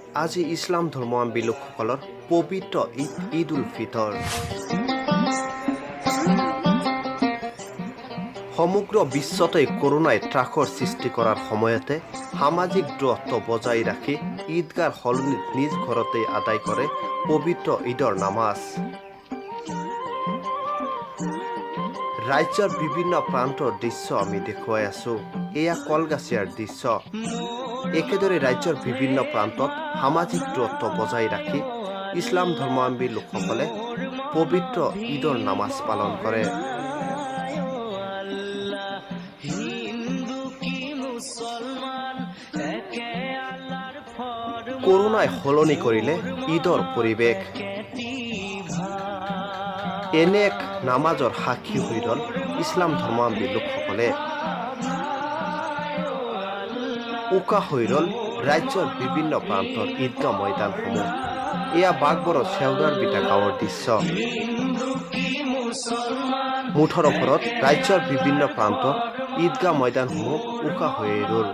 আজি ইছলাম ধৰ্মাৱলম্বী লোকসকলৰ পবিত্ৰ ঈদ, ঈদ উল ফিতৰ। সমগ্ৰ বিশ্বতে কৰোণাই ত্ৰাসৰ সৃষ্টি কৰাৰ সময়তে সামাজিক দূৰত্ব বজাই ৰাখি ঈদগাৰ সলনিত নিজ ঘৰতেই আদায় কৰে পবিত্ৰ ঈদৰ নামাজ। ৰাজ্যৰ বিভিন্ন প্ৰান্তৰ দৃশ্য আমি দেখুৱাই আছো। এয়া কলগাছিয়াৰ দৃশ্য। একেদৰে ৰাজ্যৰ বিভিন্ন প্ৰান্তত সামাজিক দূৰত্ব বজাই ৰাখি ইছলাম ধৰ্মাৱলম্বী লোকসকলে পবিত্ৰ ঈদৰ নামাজ পালন কৰে। কৰোণাই সলনি কৰিলে ঈদৰ পৰিৱেশ। এনে এক নামাজৰ সাক্ষী হৈ ৰ'ল ইছলাম ধৰ্মাৱলম্বী লোকসকলে। উকা হৈ ৰ'ল ৰাজ্যৰ বিভিন্ন প্ৰান্তৰ ঈদগাহ ময়দানসমূহ। এয়া বাঘবৰৰ চেওৰাৰবিটা গাঁৱৰ দৃশ্য। মুঠৰ ওপৰত ৰাজ্যৰ বিভিন্ন প্ৰান্তত ঈদগাহ ময়দানসমূহ উকা হৈয়ে ৰ'ল।